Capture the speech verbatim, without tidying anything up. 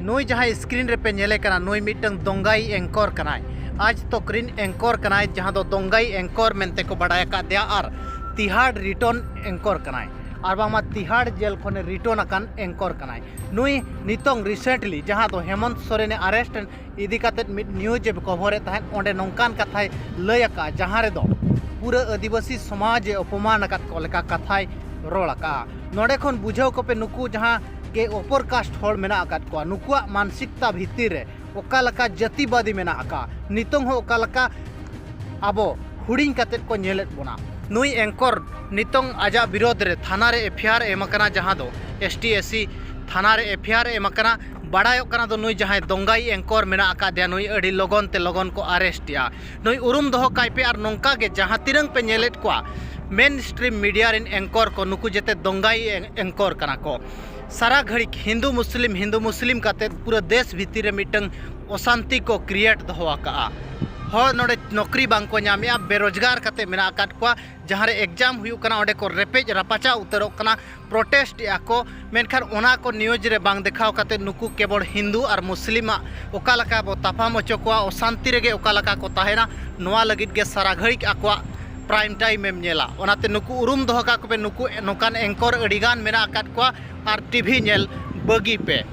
ᱱᱩᱭ ᱡᱟᱦᱟᱸᱭ screen ᱨᱮᱯᱮ ᱧᱮᱞᱮ ᱠᱟᱱᱟ, ᱱᱩᱭ ᱢᱤᱫᱴᱟᱝ ᱫᱚᱝᱜᱟᱭᱤ anchor ᱠᱟᱱᱟᱭ᱾ ᱟᱡᱽ ᱛᱚᱠ ᱨᱤᱱ anchor ᱠᱟᱱᱟᱭ, ᱡᱟᱦᱟᱸ ᱫᱚ ᱫᱚᱝᱜᱟᱭᱤ anchor ᱢᱮᱱᱛᱮ ᱠᱚ ᱵᱟᱰᱟᱭ ᱟᱠᱟᱫᱮᱭᱟ ᱟᱨ ᱛᱤᱦᱟᱲ return anchor ᱠᱟᱱᱟᱭ, ᱟᱨ ᱵᱟᱝᱢᱟ ᱛᱤᱦᱟᱲ ᱡᱮᱞ ᱠᱷᱚᱱᱮ return ᱟᱠᱟᱱ anchor ᱠᱟᱱᱟᱭ᱾ ᱱᱩᱭ ᱱᱤᱛᱚᱝ recently ᱡᱟᱦᱟᱸ ᱫᱚ ᱦᱮᱢᱚᱱᱛ ᱥᱚᱨᱮᱱᱮ arrest ᱤᱫᱤ ᱠᱟᱛᱮᱫ ᱢᱤᱫ news ᱮ cover ᱮᱫ ᱛᱟᱦᱮᱸᱫ, ᱚᱸᱰᱮ ᱱᱚᱝᱠᱟᱱ ᱠᱟᱛᱷᱟᱭ ᱞᱟᱹᱭ ᱟᱠᱟᱫᱼᱟ, ᱡᱟᱦᱟᱸ ᱨᱮᱫᱚ ᱯᱩᱨᱟᱹ ᱟᱹᱫᱤᱵᱟᱹᱥᱤ ᱥᱚᱢᱟᱡᱽ ᱮ ᱚᱯᱚᱢᱟᱱ ᱟᱠᱟᱫ ᱠᱚ ᱞᱮᱠᱟ ᱠᱟᱛᱷᱟᱭ ᱨᱚᱲ ᱟᱠᱟᱫᱼᱟ᱾ ᱱᱚᱰᱮ ᱠᱷᱚᱱ ᱵᱩᱡᱷᱟᱹᱣ ᱠᱚᱯᱮ, ᱱᱩᱠᱩ ᱡᱟᱦᱟᱸ ᱜᱮ upper caste ᱦᱚᱲ ᱢᱮᱱᱟᱜ ᱟᱠᱟᱫ ᱠᱚᱣᱟ, ᱱᱩᱠᱩᱣᱟᱜ ᱢᱟᱱᱥᱤᱠᱛᱟ ᱵᱷᱤᱛᱤᱨ ᱨᱮ ᱚᱠᱟ ᱞᱮᱠᱟ ᱡᱟᱹᱛᱤᱵᱟᱫᱤ ᱢᱮᱱᱟᱜ ᱟᱠᱟᱫᱼᱟ, ᱱᱤᱛᱚᱝ ᱦᱚᱸ ᱚᱠᱟ ᱞᱮᱠᱟ ᱟᱵᱚ ᱦᱩᱰᱤᱧ ᱠᱟᱛᱮᱫ ᱠᱚ ᱧᱮᱞᱮᱫ ᱵᱚᱱᱟ᱾ ᱱᱩᱭ anchor ᱱᱤᱛᱚᱝ ᱟᱡᱟᱜ ᱵᱤᱨᱳᱫᱷ ᱨᱮ ᱛᱷᱟᱱᱟ ᱨᱮ FIR ᱮᱢ ᱟᱠᱟᱱᱟ, ᱡᱟᱦᱟᱸ ᱫᱚ ST SC ᱛᱷᱟᱱᱟ ᱨᱮ FIR ᱮᱢ ᱟᱠᱟᱱᱟ᱾ ᱵᱟᱲᱟᱭᱚᱜ ᱠᱟᱱᱟ ᱫᱚ ᱱᱩᱭ ᱡᱟᱦᱟᱸᱭ ᱫᱚᱝᱜᱟᱭᱤ anchor ᱢᱮᱱᱟᱜ ᱟᱠᱟᱫᱮᱭᱟ, ᱱᱩᱭ ᱟᱹᱰᱤ ᱞᱚᱜᱚᱱ ᱛᱮ ᱞᱚᱜᱚᱱ ᱠᱚ arrest ᱮᱭᱟ᱾ ᱱᱩᱭ ᱩᱨᱩᱢ ᱫᱚᱦᱚ ᱠᱟᱭ ᱯᱮ, ᱟᱨ ᱱᱚᱝᱠᱟ ᱜᱮ ᱡᱟᱦᱟᱸ ᱛᱤᱱᱟᱹᱝ ᱯᱮ ᱧᱮᱞᱮᱫ ᱠᱚᱣᱟ main stream media ᱨᱮᱱ anchor ᱠᱚ, ᱱᱩᱠᱩ ᱡᱮᱛᱮ ᱫᱚᱝᱜᱟᱭᱤ anchor ᱠᱟᱱᱟ ᱠᱚ᱾ ᱥᱟᱨᱟ ᱜᱷᱟᱹᱲᱤᱡ ᱦᱤᱱᱫᱩ ᱢᱩᱥᱞᱤᱢ, ᱦᱤᱱᱫᱩ ᱢᱩᱥᱞᱤᱢ ᱠᱟᱛᱮᱫ ᱯᱩᱨᱟᱹ ᱫᱮᱥ ᱵᱷᱤᱛᱤᱨ ᱨᱮ ᱢᱤᱫᱴᱟᱝ ᱚᱥᱟᱱᱛᱤ ᱠᱚ create ᱫᱚᱦᱚ ᱟᱠᱟᱫᱼᱟ᱾ ᱦᱚᱲ ᱱᱚᱰᱮ ᱱᱚᱠᱨᱤ ᱵᱟᱝ ᱠᱚ ᱧᱟᱢᱮᱫᱼᱟ, ᱵᱮᱨᱳᱡᱽᱜᱟᱨ ᱠᱟᱛᱮᱫ ᱢᱮᱱᱟᱜ ᱟᱠᱟᱫ ᱠᱚᱣᱟ᱾ ᱡᱟᱦᱟᱸ ᱨᱮ exam ᱦᱩᱭᱩᱜ ᱠᱟᱱᱟ, ᱚᱸᱰᱮ ᱠᱚ ᱨᱮᱯᱮᱡ ᱨᱟᱯᱟᱪᱟᱜ ᱩᱛᱟᱹᱨᱚᱜ ᱠᱟᱱᱟ, protest ᱮᱫᱼᱟ ᱠᱚ, ᱢᱮᱱᱠᱷᱟᱱ ᱚᱱᱟ ᱠᱚ news ᱨᱮ ᱵᱟᱝ ᱫᱮᱠᱷᱟᱣ ᱠᱟᱛᱮᱫ ᱱᱩᱠᱩ ᱠᱮᱵᱚᱞ ᱦᱤᱱᱫᱩ ᱟᱨ ᱢᱩᱥᱞᱤᱢᱟᱜ ᱚᱠᱟ ᱞᱮᱠᱟ ᱵᱚ ᱛᱟᱯᱟᱢ ᱦᱚᱪᱚ ᱠᱚᱣᱟ, ᱚᱥᱟᱱᱛᱤ ᱨᱮᱜᱮ ᱚᱠᱟ ᱞᱮᱠᱟ ᱠᱚ ᱛᱟᱦᱮᱱᱟ, ᱱᱚᱣᱟ ᱞᱟᱹᱜᱤᱫ ᱜᱮ ᱥᱟᱨᱟ ᱜᱷᱟᱹᱲᱤᱡ ᱟᱠᱚᱣᱟᱜ prime time ᱮᱢ ᱧᱮᱞᱟ᱾ ᱚᱱᱟᱛᱮ ᱱᱩᱠᱩ ᱩᱨᱩᱢ ᱫᱚᱦᱚ ᱠᱟᱠᱚ ᱯᱮ, ᱱᱩᱠᱩ ᱱᱚᱝᱠᱟᱱ anchor ᱟᱹᱰᱤᱜᱟᱱ ᱢᱮᱱᱟᱜ ᱟᱠᱟᱫ ᱠᱚᱣᱟ, ᱟᱨ TV ᱧᱮᱞ ᱵᱟᱹᱜᱤ ᱯᱮ᱾